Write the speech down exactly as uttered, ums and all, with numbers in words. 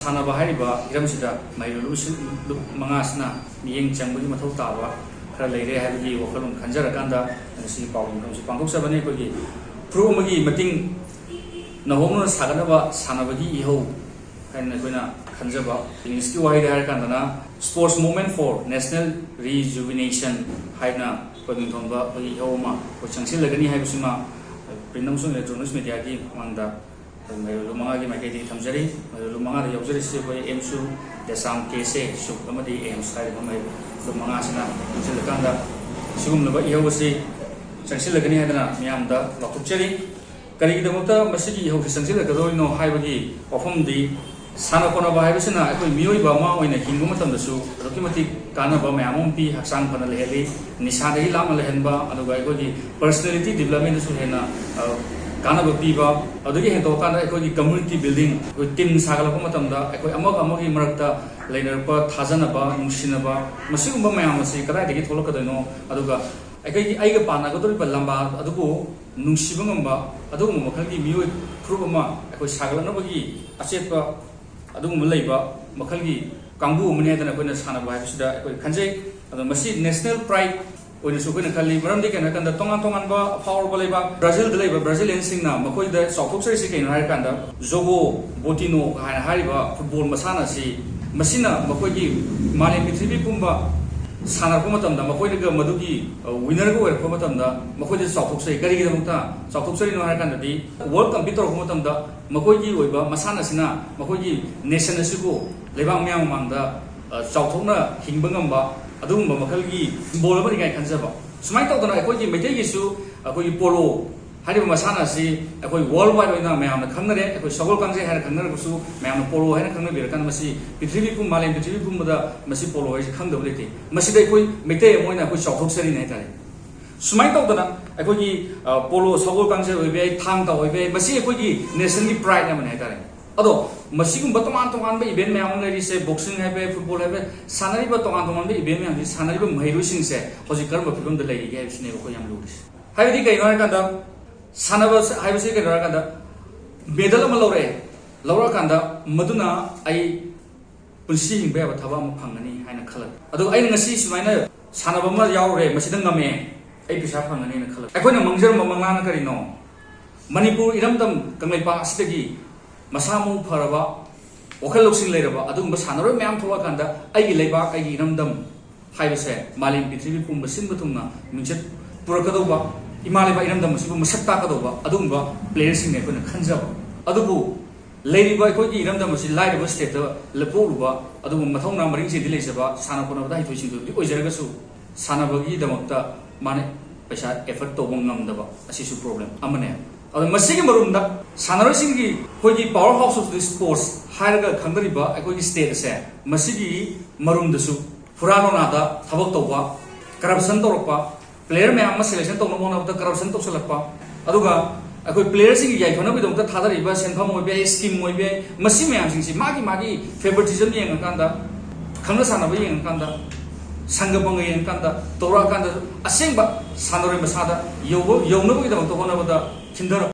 ꯁꯥꯟꯅꯕ ꯍꯥꯏꯔꯤꯕ ꯍꯤꯔꯝꯁꯤꯗ ꯃꯍꯩꯔꯣꯏ ꯂꯨꯞꯁꯤꯟ-, ꯂꯨꯞ ꯃꯉꯥꯁꯤꯅ ꯃꯤꯠꯌꯦꯡ ꯆꯪꯕꯒꯤ ꯃꯊꯧ ꯇꯥꯕ ꯈꯔ ꯂꯩꯔꯦ ꯍꯥꯏꯕꯒꯤ ꯋꯥꯈꯜꯂꯣꯟ ꯈꯟꯖꯔꯀꯥꯟꯗ ꯉꯁꯤꯒꯤ ꯄꯥꯎ ꯄꯥꯎꯗꯝꯁꯤ ꯄꯥꯡꯊꯣꯛꯆꯕꯅꯤ꯫ ꯑꯩꯈꯣꯏꯒꯤ ꯐꯨꯔꯨꯞ ꯑꯃꯒꯤ ꯃꯇꯤꯡ ꯅꯧꯍꯧꯅꯅ ꯁꯥꯒꯠꯅꯕ ꯁꯥꯟꯅꯕꯒꯤ ꯏꯍꯧ ꯍꯥꯏꯅ ꯑꯩꯈꯣꯏꯅ ꯈꯟꯖꯕ꯫ ꯏꯪꯂꯤꯁꯀꯤ ꯋꯥꯍꯩꯗ ꯍꯥꯏꯔꯀꯥꯟꯗꯅ Sports Movement for National Rejuvenation ꯍꯥꯏꯅ ꯑꯩꯈꯣꯏ ꯃꯤꯡꯊꯣꯟꯕ ꯑꯩꯈꯣꯏꯒꯤ ꯏꯍꯧ ꯑꯃ ꯑꯩꯈꯣꯏ ꯆꯪꯁꯤꯜꯂꯒꯅꯤ ꯍꯥꯏꯕꯁꯤꯃ print ꯑꯃꯁꯨꯡ electronics mediaꯒꯤ ꯃꯃꯥꯡꯗ ꯑꯩꯈꯣꯏ ꯃꯍꯩꯔꯣꯏ ꯂꯨꯞ ꯃꯉꯥꯒꯤ ꯃꯥꯏꯀꯩꯗꯒꯤ ꯊꯝꯖꯔꯤ꯫ ꯃꯍꯩꯔꯣꯏ ꯂꯨꯞ ꯃꯉꯥꯗ ꯌꯥꯎꯖꯔꯤꯁꯤ ꯑꯩꯈꯣꯏ ꯑꯦꯝꯁꯨ, ꯗꯦꯁꯥꯝ, ꯀꯦꯁꯦ, ꯁꯨꯛ ꯑꯃꯗꯤ ꯑꯦꯝꯁ ꯍꯥꯏꯔꯤꯕ ꯃꯍꯩꯔꯣꯏ ꯂꯨꯞ ꯃꯉꯥꯁꯤꯅ ꯄꯨꯟꯁꯤꯜꯂꯀꯥꯟꯗ ꯁꯤꯒꯨꯝꯂꯕ ꯏꯍꯧ ꯑꯁꯤ ꯆꯪꯁꯤꯜꯂꯒꯅꯤ ꯍꯥꯏꯗꯅ ꯃꯤꯌꯥꯝꯗ ꯂꯥꯎꯊꯣꯛꯆꯔꯤ꯫ ꯀꯔꯤꯒꯤꯗꯃꯛꯇ ꯃꯁꯤꯒꯤ ꯏꯍꯧꯁꯤ ꯆꯪꯁꯤꯜꯂꯛꯀꯗꯧꯔꯤꯅꯣ ꯍꯥꯏꯕꯒꯤ ꯋꯥꯐꯝꯗꯤ, ꯁꯥꯟꯅ ꯈꯣꯠꯅꯕ ꯍꯥꯏꯕꯁꯤꯅ ꯑꯩꯈꯣꯏ ꯃꯤꯑꯣꯏꯕ ꯑꯃ ꯑꯣꯏꯅ ꯍꯤꯡꯕ ꯃꯇꯝꯗꯁꯨ ꯑꯗꯨꯛꯀꯤ ꯃꯇꯤꯛ ꯀꯥꯟꯅꯕ ꯃꯌꯥꯝ ꯑꯃ ꯄꯤ, ꯍꯛꯆꯥꯡ ꯐꯅ ꯂꯩꯍꯜꯂꯤ, ꯅꯤꯁꯥꯗꯒꯤ ꯂꯥꯞꯅ ꯂꯩꯍꯟꯕ, ꯑꯗꯨꯒ ꯑꯩꯈꯣꯏꯒꯤ personality developmentꯇꯁꯨ ꯍꯦꯟꯅ, ꯑ, ꯀꯥꯟꯅꯕ ꯄꯤꯕ꯫ ꯑꯗꯨꯗꯒꯤ ꯍꯦꯟꯗꯣꯛꯑꯀꯥꯟꯗ ꯑꯩꯈꯣꯏꯒꯤ community building, ꯑꯩꯈꯣꯏ team ꯁꯥꯒꯠꯂꯛꯄ ꯃꯇꯝꯗ ꯑꯩꯈꯣꯏ ꯑꯃꯒ ꯑꯃꯒꯤ ꯃꯔꯛꯇ ꯂꯩꯅꯔꯛꯄ ꯊꯥꯖꯅꯕ, ꯅꯨꯡꯁꯤꯅꯕ, ꯃꯁꯤꯒꯨꯝꯕ ꯃꯌꯥꯝ ꯑꯁꯤ ꯀꯗꯥꯏꯗꯒꯤ ꯊꯣꯛꯂꯛꯀꯗꯣꯏꯅꯣ? ꯑꯗꯨꯒ ꯑꯩꯈꯣꯏꯒꯤ, ꯑꯩꯒ ꯄꯥꯟꯅꯒꯗꯧꯔꯤꯕ ꯂꯝꯕꯥ ꯑꯗꯨꯕꯨ ꯅꯨꯡꯁꯤꯕ ꯉꯝꯕ ꯑꯗꯨꯒꯨꯝꯕ ꯃꯈꯜꯒꯤ ꯃꯤꯑꯣꯏ ꯐꯨꯔꯨꯞ ꯑꯃ ꯑꯩꯈꯣꯏ ꯁꯥꯒꯠꯂꯛꯅꯕꯒꯤ ꯑꯆꯦꯠꯄ ꯑꯗꯨꯒꯨꯝꯕ ꯂꯩꯕ ꯃꯈꯜꯒꯤ ꯀꯥꯡꯕꯨ ꯑꯃꯅꯤ ꯍꯥꯏꯗꯅ ꯑꯩꯈꯣꯏꯅ ꯁꯥꯟꯅꯕ ꯍꯥꯏꯕꯁꯤꯗ ꯑꯩꯈꯣꯏ ꯈꯟꯖꯩ꯫ ꯑꯗꯣ ꯃꯁꯤ national pride ꯑꯣꯏꯅꯁꯨ ꯑꯩꯈꯣꯏꯅ ꯈꯜꯂꯤ꯫ ꯃꯔꯝꯗꯤ ꯀꯩꯅꯣ ꯍꯥꯏꯀꯥꯟꯗ, ꯇꯣꯉꯥꯟ ꯇꯣꯉꯥꯟꯕ ꯑꯐꯥꯎꯔꯕ ꯂꯩꯕꯥꯛ, ꯕ꯭ꯔꯥꯖꯤꯜꯗ ꯂꯩꯕ ꯕ꯭ꯔꯥꯖꯤꯂꯤꯌꯟꯁꯤꯡꯅ ꯃꯈꯣꯏꯗ ꯆꯥꯎꯊꯣꯛꯆꯔꯤꯁꯤ ꯀꯩꯅꯣ ꯍꯥꯏꯔꯀꯥꯟꯗ, ꯖꯣꯒꯣ ꯕꯣꯇꯤꯅꯣ ꯍꯥꯏꯅ ꯍꯥꯏꯔꯤꯕ ꯐꯨꯠꯕꯣꯜ ꯃꯁꯥꯟꯅ ꯑꯁꯤ, ꯃꯁꯤꯅ ꯃꯈꯣꯏꯒꯤ ꯃꯥꯂꯦꯝ ꯄ꯭ꯔꯤꯊꯤꯕꯤ ꯄꯨꯝꯕ ꯁꯥꯟꯅꯔꯛꯄ ꯃꯇꯝꯗ, ꯃꯈꯣꯏꯅꯒ ꯃꯗꯨꯒꯤ, ꯑ, winnerꯒ ꯑꯣꯏꯔꯛꯄ ꯃꯇꯝꯗ ꯃꯈꯣꯏꯗ ꯆꯥꯎꯊꯣꯛꯆꯩ꯫ ꯀꯔꯤꯒꯤꯗꯃꯛꯇ ꯆꯥꯎꯊꯣꯛꯆꯔꯤꯅꯣ ꯍꯥꯏꯔꯀꯥꯟꯗꯗꯤ, world compete ꯇꯧꯔꯛꯄ ꯃꯇꯝꯗ ꯃꯈꯣꯏꯒꯤ ꯑꯣꯏꯕ ꯃꯁꯥꯟꯅ ꯑꯁꯤꯅ ꯃꯈꯣꯏꯒꯤ nation ꯑꯁꯤꯕꯨ ꯂꯩꯕꯥꯛ ꯃꯤꯌꯥꯝ ꯃꯃꯥꯡꯗ, ꯑ, ꯆꯥꯎꯊꯣꯛꯅ ꯍꯤꯡꯕ ꯉꯝꯕ ꯑꯗꯨꯒꯨꯝꯕ ꯃꯈꯜꯒꯤ symbol ꯑꯃꯅꯤ ꯀꯥꯏꯅ ꯈꯟꯖꯕ꯫ ꯁꯨꯃꯥꯏꯅ ꯇꯧꯗꯅ ꯑꯩꯈꯣꯏꯒꯤ ꯃꯩꯇꯩꯒꯤꯁꯨ ꯑꯩꯈꯣꯏꯒꯤ ꯄꯣꯂꯣ ꯍꯥꯏꯔꯤꯕ ꯃꯁꯥꯟꯅ ꯑꯁꯤ ꯑꯩꯈꯣꯏ world wide ꯑꯣꯏꯅ ꯃꯌꯥꯝꯅ ꯈꯪꯅꯔꯦ꯫ ꯑꯩꯈꯣꯏ ꯁꯒꯣꯜ ꯀꯥꯡꯖꯩ ꯍꯥꯏꯅ ꯈꯪꯅꯔꯕꯁꯨ, ꯃꯌꯥꯝꯅ ꯄꯣꯂꯣ ꯍꯥꯏꯅ ꯈꯪꯅꯕꯤꯔꯀꯥꯟꯗ ꯃꯁꯤ ꯄ꯭ꯔꯤꯊꯤꯕꯤ ꯄꯨꯝ-, ꯃꯥꯂꯦꯝ ꯄ꯭ꯔꯤꯊꯤꯕꯤ ꯄꯨꯝꯕꯗ ꯃꯁꯤ ꯄꯣꯂꯣ ꯍꯥꯏꯁꯤ ꯈꯪꯗꯕ ꯂꯩꯇꯦ꯫ ꯃꯁꯤꯗ ꯑꯩꯈꯣꯏ ꯃꯩꯇꯩ ꯑꯃ ꯑꯣꯏꯅ ꯑꯩꯈꯣꯏ ꯆꯥꯎꯊꯣꯛꯆꯔꯤꯅꯦ ꯍꯥꯏꯇꯥꯔꯦ꯫ ꯁꯨꯃꯥꯏꯅ ꯇꯧꯗꯅ ꯑꯩꯈꯣꯏꯒꯤ, ꯑ, ꯄꯣꯂꯣ, ꯁꯒꯣꯜ ꯀꯥꯡꯖꯩ ꯑꯣꯏꯕ ꯌꯥꯏ, ꯊꯥꯡ ꯇꯥ ꯑꯣꯏꯕ ꯌꯥꯏ, ꯃꯁꯤ ꯑꯩꯈꯣꯏꯒꯤ nationꯒꯤ pride ꯑꯃꯅꯤ ꯍꯥꯏꯇꯥꯔꯦ꯫ ꯑꯗꯣ ꯃꯁꯤꯒꯨꯝꯕ ꯇꯣꯉꯥꯟ ꯇꯣꯉꯥꯟꯕ event ꯃꯌꯥꯝ ꯑꯃ ꯂꯩꯔꯤꯁꯦ, boxing ꯍꯥꯏꯕ ꯌꯥꯏ, football ꯍꯥꯏꯕ ꯌꯥꯏ, ꯁꯥꯟꯅꯔꯤꯕ ꯇꯣꯉꯥꯟ ꯇꯣꯉꯥꯟꯕ event ꯃꯌꯥꯝꯁꯤ ꯁꯥꯟꯅꯔꯤꯕ ꯃꯍꯩꯔꯣꯏꯁꯤꯡꯁꯦ ꯍꯧꯖꯤꯛ ꯀꯔꯝꯕ ꯐꯤꯕꯝꯗ ꯂꯩꯔꯤꯒꯦ ꯍꯥꯏꯕꯁꯤꯅꯦꯕ ꯑꯩꯈꯣꯏ ꯌꯥꯝ ꯂꯨꯔꯤꯁꯦ꯫ ꯍꯥꯏꯕꯗꯤ ꯀꯩꯅꯣ ꯍꯥꯏꯔꯀꯥꯟꯗ, ꯁꯥꯟꯅꯕ ꯍꯥꯏꯕꯁꯤ ꯀꯩꯅꯣ ꯍꯥꯏꯔꯀꯥꯟꯗ, medal ꯑꯃ ꯂꯧꯔꯛꯑꯦ, ꯂꯧꯔꯛꯑꯀꯥꯟꯗ ꯃꯗꯨꯅ ꯑꯩ ꯄꯨꯟꯁꯤ ꯍꯤꯡꯕ ꯌꯥꯕ ꯊꯕꯛ ꯑꯃ ꯐꯪꯒꯅꯤ ꯍꯥꯏꯅ ꯈꯜꯂꯦ꯫ ꯑꯗꯨꯒ ꯑꯩꯅ ꯉꯁꯤ ꯁꯨꯃꯥꯏꯅ ꯁꯥꯟꯅꯕ ꯑꯃ ꯌꯥꯎꯔꯦ, ꯃꯁꯤꯗ ꯉꯝꯃꯦ, ꯑꯩ ꯄꯩꯁꯥ ꯐꯪꯒꯅꯤꯅ ꯈꯜꯂꯦ꯫ ꯑꯩꯈꯣꯏꯅ ꯃꯪꯖꯔꯝꯕ ꯃꯪꯂꯥꯟꯅ ꯀꯔꯤꯅꯣ? ꯃꯅꯤꯄꯨꯔ ꯏꯔꯝꯗꯝ ꯀꯪꯂꯩꯄꯥꯛ ꯑꯁꯤꯗꯒꯤ ꯃꯁꯥ ꯃꯎ ꯐꯔꯕ, ꯋꯥꯈꯜ ꯂꯧꯁꯤꯡ ꯂꯩꯔꯕ ꯑꯗꯨꯒꯨꯝꯕ ꯁꯥꯟꯅꯔꯣꯏ ꯃꯌꯥꯝ ꯊꯣꯛꯂꯛꯑꯀꯥꯟꯗ ꯑꯩꯒꯤ ꯂꯩꯕꯥꯛ, ꯑꯩꯒꯤ ꯏꯔꯝꯗꯝ ꯍꯥꯏꯕꯁꯦ ꯃꯥꯂꯦꯝ ꯄ꯭ꯔꯤꯊꯤꯕꯤ ꯄꯨꯝꯕ ꯁꯤꯟꯕ ꯊꯨꯡꯅ ꯃꯤꯡꯆꯠ ꯄꯨꯔꯛꯀꯗꯧꯕ, ꯏꯃꯥ ꯂꯩꯕꯥꯛ ꯏꯔꯝꯗꯝ ꯑꯁꯤꯕꯨ ꯃꯁꯛ ꯇꯥꯛꯀꯗꯧꯕ ꯑꯗꯨꯒꯨꯝꯕ player ꯁꯤꯡꯅꯦ ꯑꯩꯈꯣꯏꯅ ꯈꯟꯖꯕ꯫ ꯑꯗꯨꯕꯨ ꯂꯩꯔꯤꯕ ꯑꯩꯈꯣꯏꯒꯤ ꯏꯔꯝꯗꯝ ꯑꯁꯤ ꯂꯥꯏꯔꯕ state ꯇ ꯄꯣꯛꯂꯨꯕ, ꯑꯗꯨꯕꯨ ꯃꯊꯧꯅꯥ ꯃꯔꯤꯡ ꯆꯦꯟꯗꯤ ꯂꯩꯖꯕ, ꯁꯥꯟꯅ ꯈꯣꯠꯅꯕꯗ ꯍꯩꯊꯣꯏ ꯁꯤꯡꯊꯣꯏꯕꯗꯤ ꯑꯣꯏꯖꯔꯒꯁꯨ, ꯁꯥꯟꯅꯕꯒꯤꯗꯃꯛꯇ ꯃꯥꯅ ꯄꯩꯁꯥ effort ꯇꯧꯕ ꯉꯝꯗꯕ ꯑꯁꯤꯁꯨ problem ꯑꯃꯅꯦ꯫ ꯑꯗꯣ ꯃꯁꯤꯒꯤ ꯃꯔꯨꯝꯗ ꯁꯥꯟꯅꯔꯣꯏꯁꯤꯡꯒꯤ ꯑꯩꯈꯣꯏꯒꯤ power house of the sports ꯍꯥꯏꯔꯒ ꯈꯪꯅꯔꯤꯕ ꯑꯩꯈꯣꯏꯒꯤ state ꯑꯁꯦ, ꯃꯁꯤꯒꯤ ꯃꯔꯨꯝꯗꯁꯨ ꯐꯨꯔꯥ ꯂꯣꯅꯥꯗ ꯊꯕꯛ ꯇꯧꯕ, corruption ꯇꯧꯔꯛꯄ, player ꯃꯌꯥꯝ ꯑꯃ selection ꯇꯧꯅꯕ ꯍꯣꯠꯅꯕꯗ corruption ꯇꯧꯁꯜꯂꯛꯄ, ꯑꯗꯨꯒ ꯑꯩꯈꯣꯏ player ꯁꯤꯡꯒꯤ ꯌꯥꯏꯐꯅꯕꯒꯤꯗꯃꯛꯇ ꯊꯥꯗꯔꯤꯕ ꯁꯦꯟꯐꯝ ꯑꯣꯏꯕ ꯌꯥꯏ, scheme ꯑꯣꯏꯕ ꯌꯥꯏ, ꯃꯁꯤ ꯃꯌꯥꯝꯁꯤꯡꯁꯤ ꯃꯥꯒꯤ ꯃꯥꯒꯤ favouritism ꯌꯦꯡꯉꯀꯥꯟꯗ, ꯈꯪꯅ ꯁꯥꯟꯅꯕ ꯌꯦꯡꯉꯀꯥꯟꯗ, ꯁꯪꯒ ꯄꯪꯒ ꯌꯦꯡꯉꯀꯥꯟꯗ ꯇꯧꯔꯛꯑꯀꯥꯟꯗ ꯑꯁꯦꯡꯕ ꯁꯥꯟꯅꯔꯣꯏ ꯃꯁꯥꯗ ꯌꯧꯕ-, ꯌꯧꯅꯕꯒꯤꯗꯃꯛꯇ ꯍꯣꯠꯅꯕꯗ ꯊꯤꯟꯊꯔꯛꯄ꯫